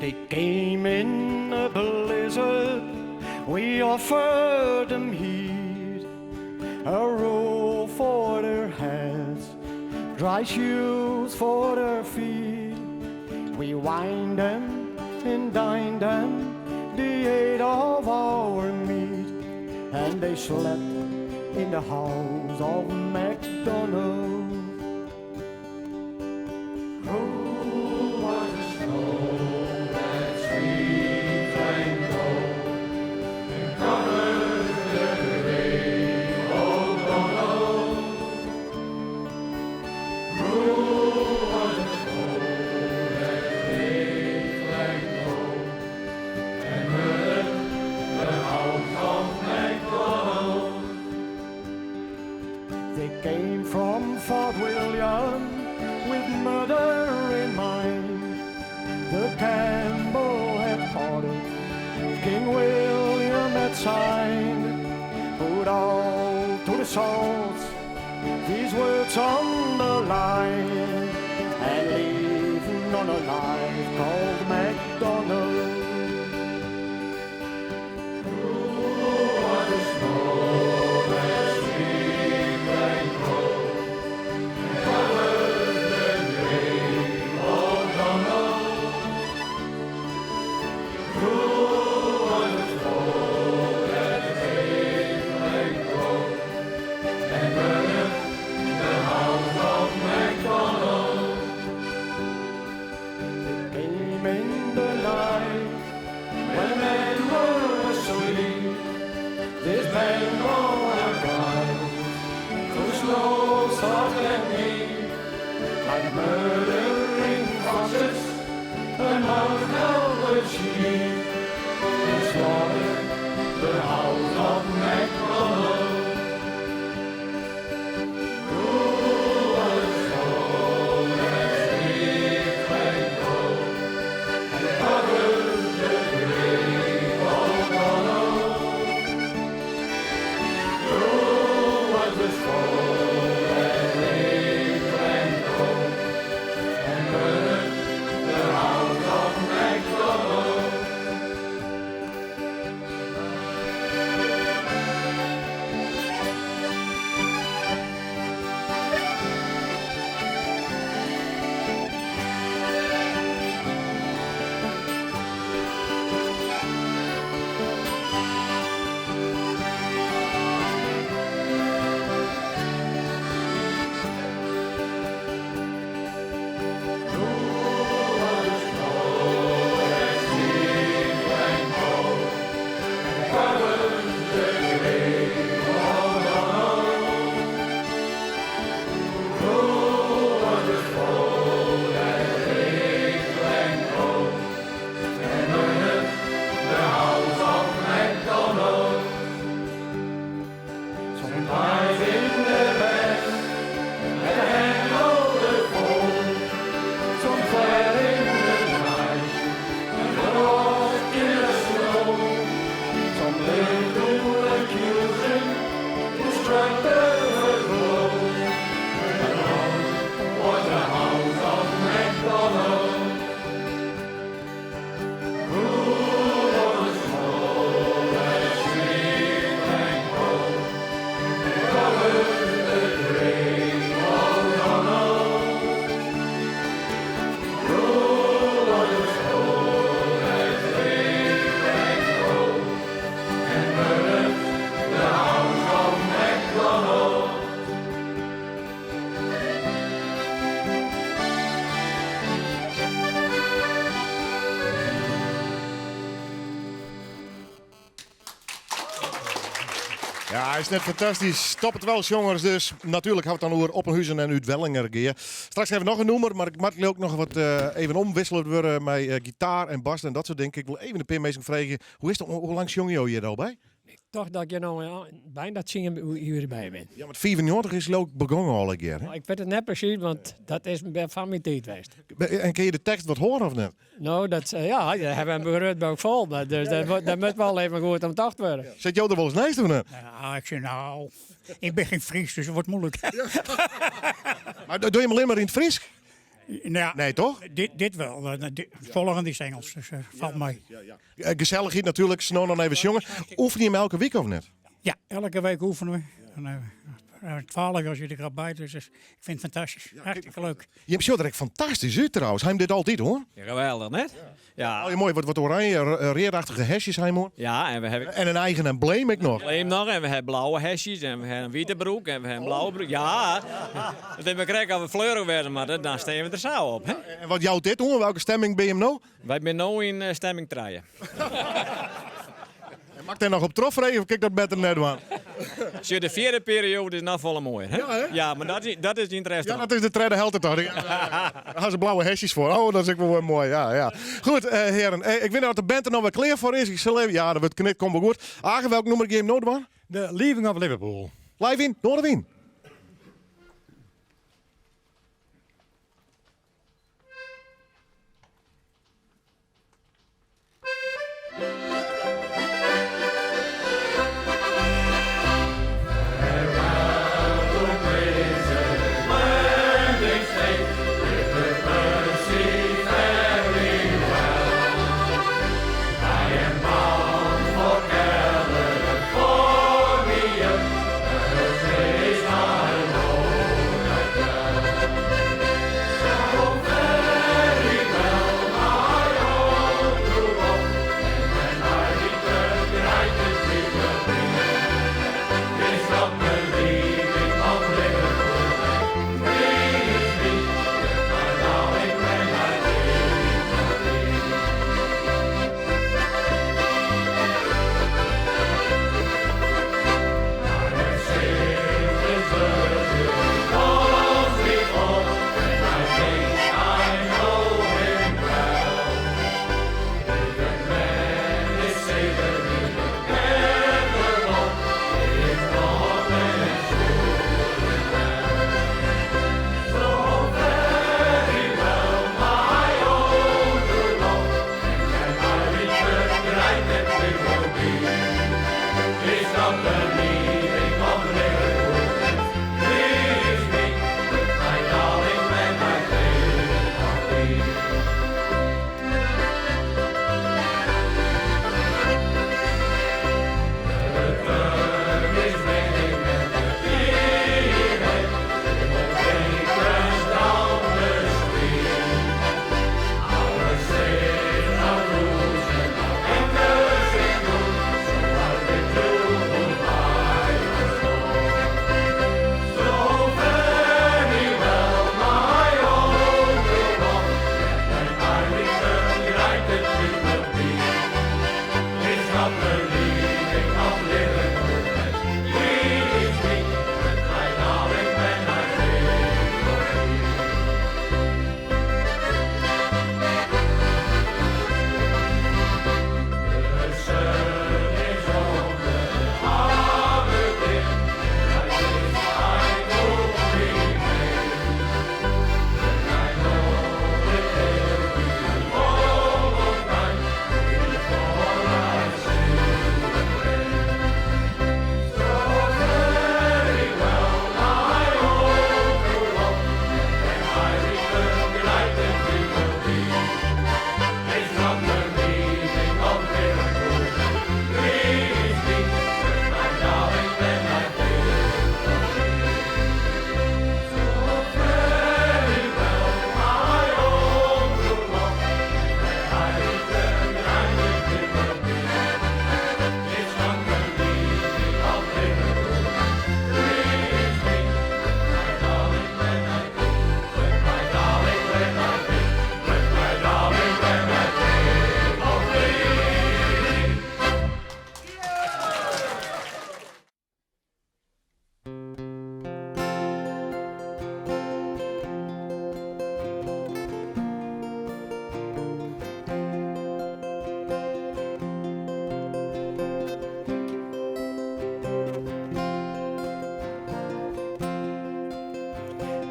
They came in a blizzard, we offered them heat, a roof for their heads, dry shoes for their feet. We wined them and dined them, they ate of our meat, and they slept in the house of MacDonald. They came from Fort William with murder in mind. The Campbell had ordered, King William had signed. Put all to the swords, these words on the line, and leave none alive called MacDonald. Came in the night when men were asleep. This band on a guide through snow soft and deep, like murdering foxes among helpless sheep. And slaughtered the house of MacDonald. Ja, is net fantastysk. Top it wel, sjongers dus. Natuerlik ha we it dan oer Oppenhuzen en Uitwellingergea. Straks ha we noch in nûmer, mar ik moat ook noch wat eh, even omwissele wurde mei eh, gitaar en bas en dat soart dingen. Ik wol even in pear minsken freegje. Hoe is it, hoe lang sjonge jo hjir al by? Ik tocht dat ik no ja, byna 10 jier by bin. Ja, want 95 is leau ik begûn al in kear. Ik wit it net presys, want dat is fan myn tiid west. En kinne je de tekst wat hoare of net? No, dat, ja, dêr ha we in grut boek fol. Dus dat, dat moat wol even goed om tocht wurde. Sit jo der wolris neist of net? Ja, ik sei no, ik bin gjin Fries, dus it wurdt muoilik. Mar dogge je him allinne mar yn it Frysk? Ja, Nee, toch? Dit, dit wel. Folgen dy Engels, dus falt mei. Gesellichheid natuerlik, sneon dan even sjonge. Oefenje jim elke wike of net? Ja, elke wike oefenen we. En, 12 jaar sit ik er al by, dus ik fyn it fantastysk. Hartstikke leuk. Jim sjogge der ek fantastysk út trouwens. Ha jim dit altyd hoor? Ja, geweldich, net? Ja. Oh, moai, wat oranje, readachtige hesjes ha jim. Ja, en we hebben En in eigen embleem ek noch. embleem noch en we hebben blauwe hesjes en we hebben in wite broek en we hebben in blauwe broek. Ja, it is mar krekt oft we fleurich wêze moatte, dan steane we der sa op. Hè? En wat jout dit oan? Welke stemming binne jim no? Wy binne no yn stemming trije. En moat ik dêr noch op trochfreegje of kin ik dat better net dwaan? Sjoch, de fjirde perioade is noch folle moaier. Hè? Ja, hè? Ja, mar dat is yn it Ja, restaurant. dat is de tredde helte toch? Dêr ha se blauwe hesjes foar. Oh, dat is ek wol wer moai. Ja, ja. Goed, hearen. Ik wit net oft de band der noch wer klear foar is. Ik sil even, ja, dat wurdt knipt, komt wol goed. Age, welk nûmer gean jim no dwaan? The Leaving of Liverpool. Live yn Noardewyn.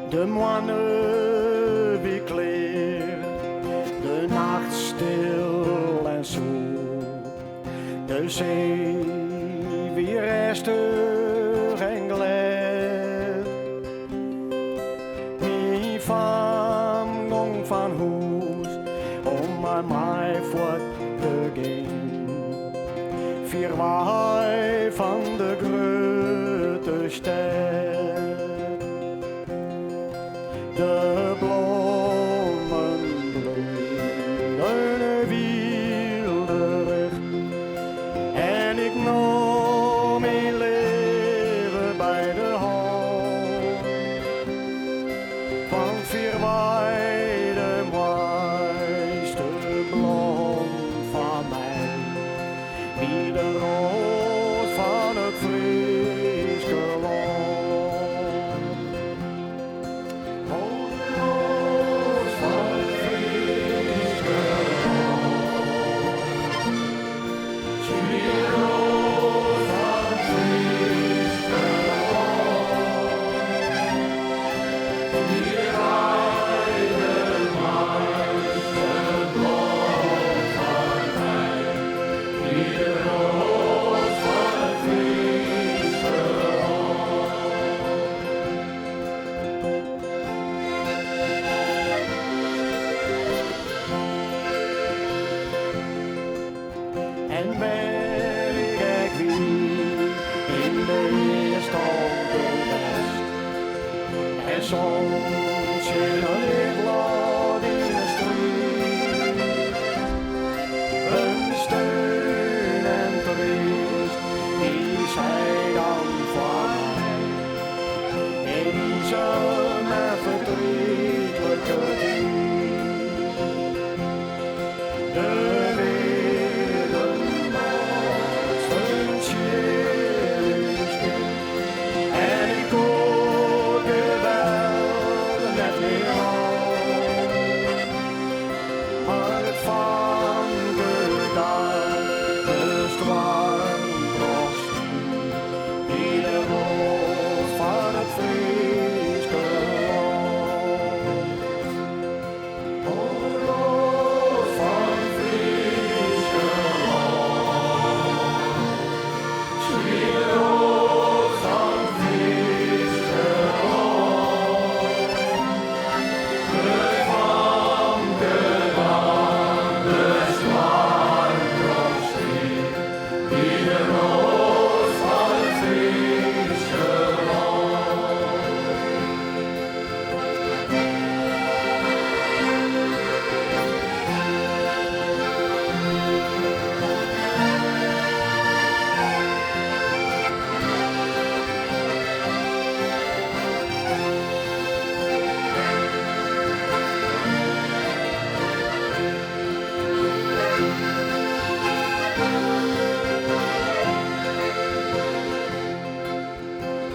De moanne wie klear, de nacht stil en soer. De see wie rêstich en glêd. Myn fam wei fan de grutte stêd. De blommen bloeiden wielderich en ik nom myn leave by de hân. Fan fierwei de moaiste blom foar my wie de roas fan it Fryske lân. Oh, de roas fan it Fryske lân. Swiete roas fan it Fryske lân. Fierwei de moaiste blom foar my wie de roas fan it Fryske lân. En wêr ik ek wie, yn de east of de west. En soms tsjin in iklot yn de striid. In steun en treast, dy sy dan foar my. In iensum en fertrietlike tiid. De wearden moasten tsjin ús gean. En ik koe it geweld net mear oan. Mar it famke dat de stoarm trochstie, wie de roas fan it Fryske lân. Oh, de roas fan it Fryske lân. Swiete roas fan it Fryske lân. It famke dat de stoarm trochstie, wie de roas fan it Fryske lân.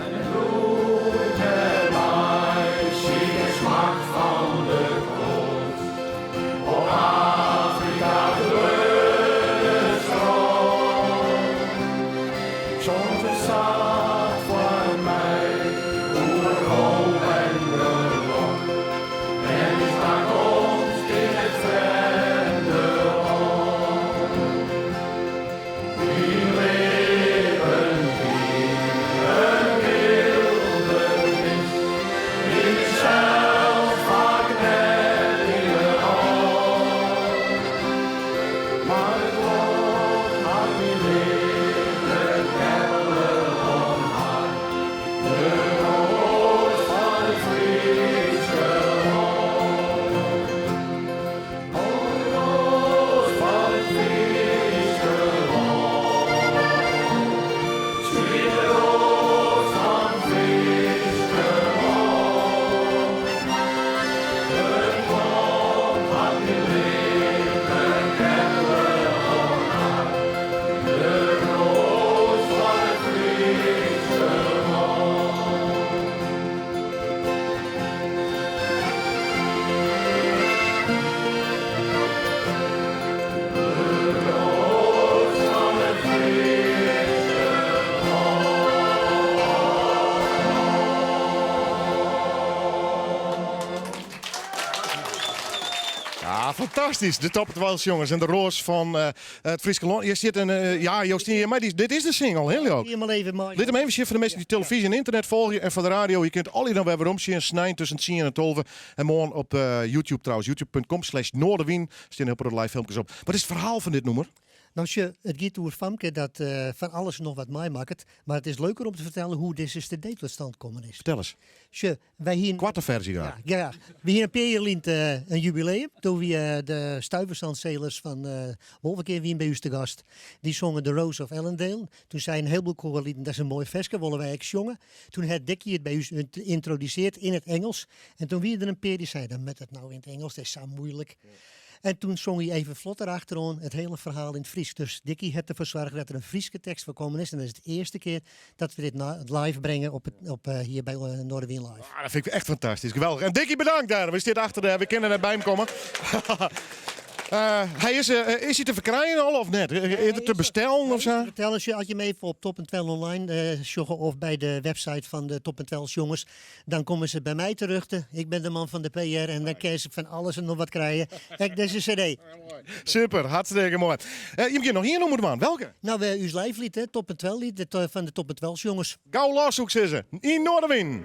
En bloeit mei sike smak fan de koarts. Op Afrika grutte strân. Soms is sacht foar my oer hoop en gelok. En ús takomst yn it frjemde lân. Myn libben wie in wyldernis, mysels faak net yn 'e hân. Mar it lot hat myn leafde keppele oan har, de roas fan it Fryske lân. Oh, de roas fan it Fryske lân. Swiete roas fan it Fryske lân. It lot hat myn leafde keppele oan har, de roas fan it Fryske lân. De roas fan it Fryske lân. Ja, fantastysk. De Top 12 jongens en de roas fan it Fryske lân. Je sit in, ja, jo stean hjir mei. Dit is de single, hè, Ljouwert? Hier maar even mei. Lit him even sjen foar de minsken dy't televyzje en ynternet folgje en foar de radio. Je kunt al dan wer werom sjen snein tusken 10 en 12. En moarn op YouTube trouwens. youtube.com slash Noardewyn. Stean hiel protte live filmkes op. Wat is it ferhaal fan dit nûmer? No sjoch, it giet oer famke dat fan alles en noch wat meimakket, mar it is leuker om te fertellen hoe dizze cd tot stand kommen is. Fertel ris. Sjoch, wy hienen... Koarte ferzje graach. Ja, graach. Wy hienen in pear jier lyn in jubileum. Doe wie de Stuyvesant Sailors fan Wolvegea wienen by ús te gast. Dy songen The Rose of Ellendale. Toen sei in hielboel koarlieden, dat is in moai ferske, wolle wy ek sjonge. Toen hat Dikkie it by ús yntroduseard yn it Ingelsk. En toen wie der in pear dy sei, dan moat it no yn it Ingelsk, dat is sa muoilik. En toen song hy even flot derachteroan it hiele ferhaal yn it Frysk. Dus Dikkie hat derfoar soarge dat der in Fryske tekst foar kommen is. En dat is de earste kear dat we dit live bringe op it, op, hjir by Noardewyn Live. Ah, dat fyn ik echt fantastysk. Geweldich. En Dikkie bedankt dêr. We stean achter de, we kinne net by him komme. Hy is, is hy te ferkrijen al of net? Is er te bestellen of sa? Fertel ris, as je him even op Top en Twel online sjogge of by de website fan de Top en Twel sjongers, dan komme se by my terjochte. Ik bin de man fan de PR en dan kinne se fan alles en noch wat krije. Ek dizze CD. Super, hartstikke moai. Jim gean noch ien nûmer dwaan. Welke? No, ús live liet, hè, Top en Twel liet, fan de Top en Twel sjongers. Gau los, soe ik sizze. Yn Noardewyn.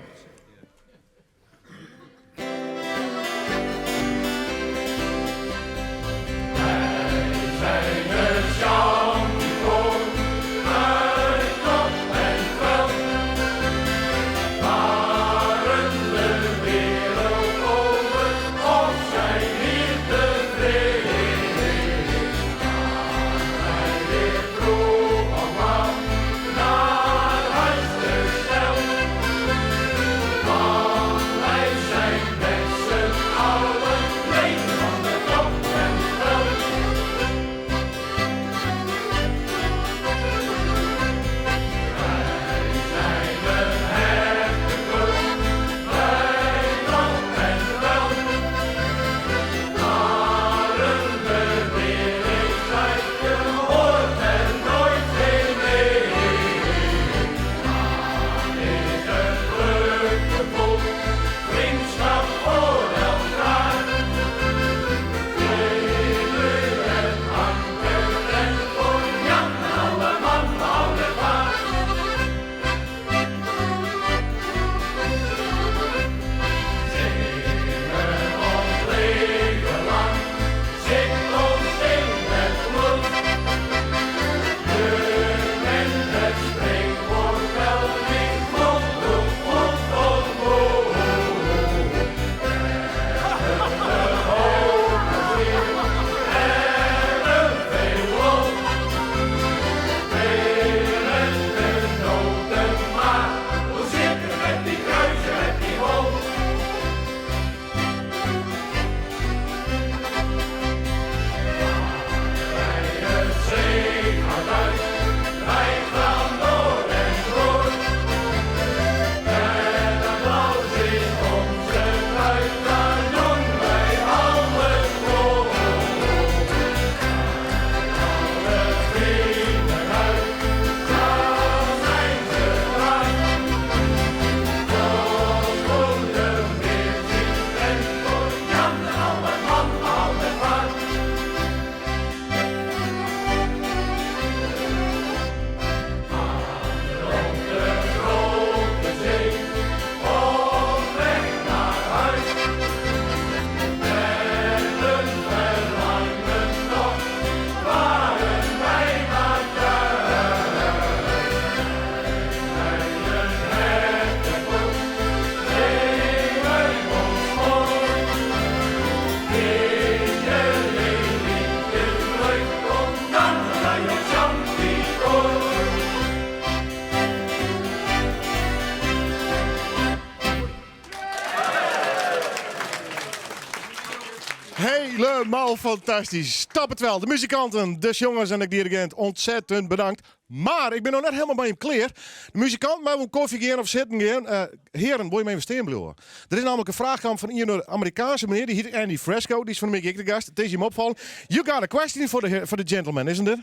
Helemaal fantastysk. Top en Twel. De muzikanten, de sjongers en de dirigint, ontzettend bedankt. Mar ik bin noch net hielendal by jim klear. De muzikant mei wol kofje gean of sitten gean. Uh, hearen, wolle jim even stean bliuwe? Der is nammentlik in fraach kaam fan ien Amerikaanske menear, dy hjit Andy Fresco, dy is fan 'e middei ek de gast. It is jim opfallen. You got a question for the gentleman, isn't it?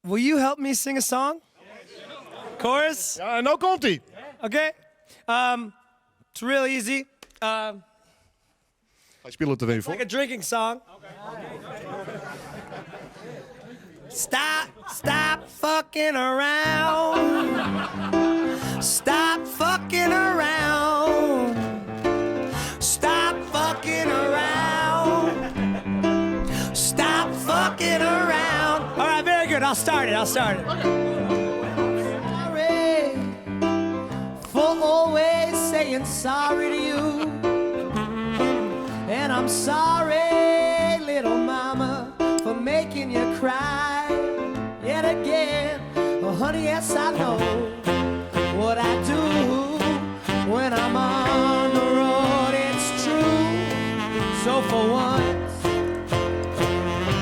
Will you help me sing a song? Chorus? Ja, en no komt hy. Okay. It's real easy. Hy spilet der even foar. Like a drinking song. Stop, stop fucking around. Stop fucking around. Stop fucking around. Stop fucking around. All right, very good. I'll start it. I'll start it. Sorry for always saying sorry to you. And I'm sorry, little mama, for making you cry yet again. Oh, honey, yes, I know what I do when I'm on the road. It's true. So for once,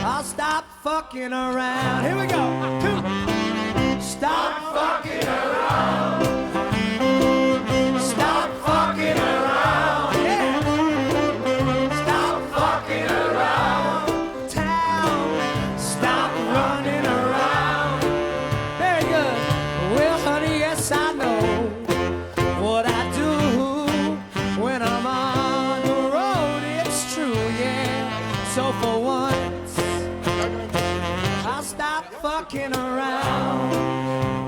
I'll stop fucking around. Here we go. Two. Stop fucking around. Stop fucking around. Yeah. Stop fucking around. Town. Stop running around. Very good. Well, honey, yes, I know what I do when I'm on the road. It's true, yeah. So for once, I'll stop fucking around.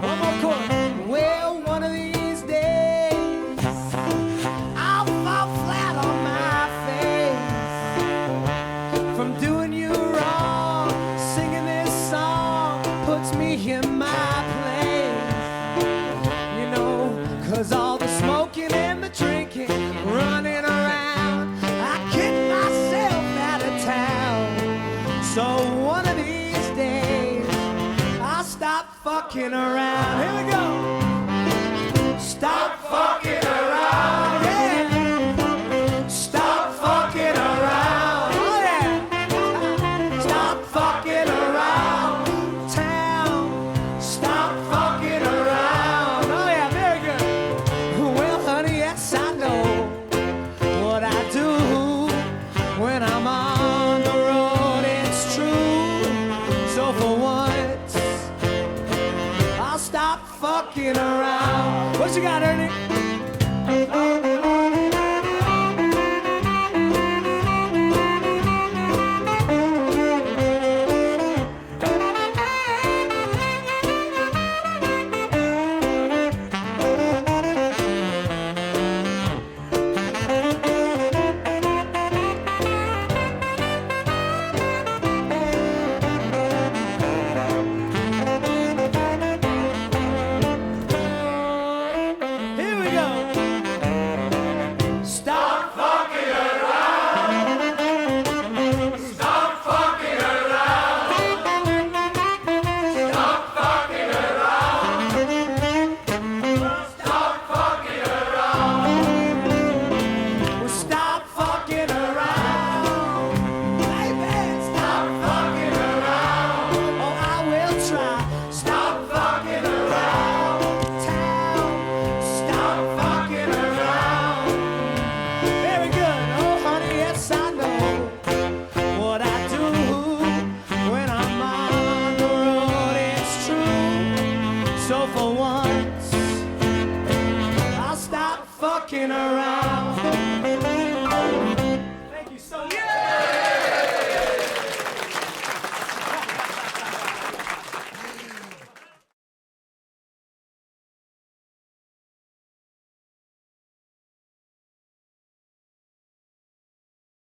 One more chord. Well, one of these days, I'll fall flat on my face from doing you wrong. Singing this song puts me in my place. You know, 'cause all the smoking and the drinking, running around, I kick myself out of town. So one of these days, I'll stop fucking around. Here we go. Stop fucking around. Yeah. Stop fucking around. Oh, yeah. Stop fucking around. Town. Stop fucking around. Oh, yeah, very good. Well, honey, yes, I know what I do when I'm on the road. It's true. So for once, I'll stop fucking around. What you got, Ernie?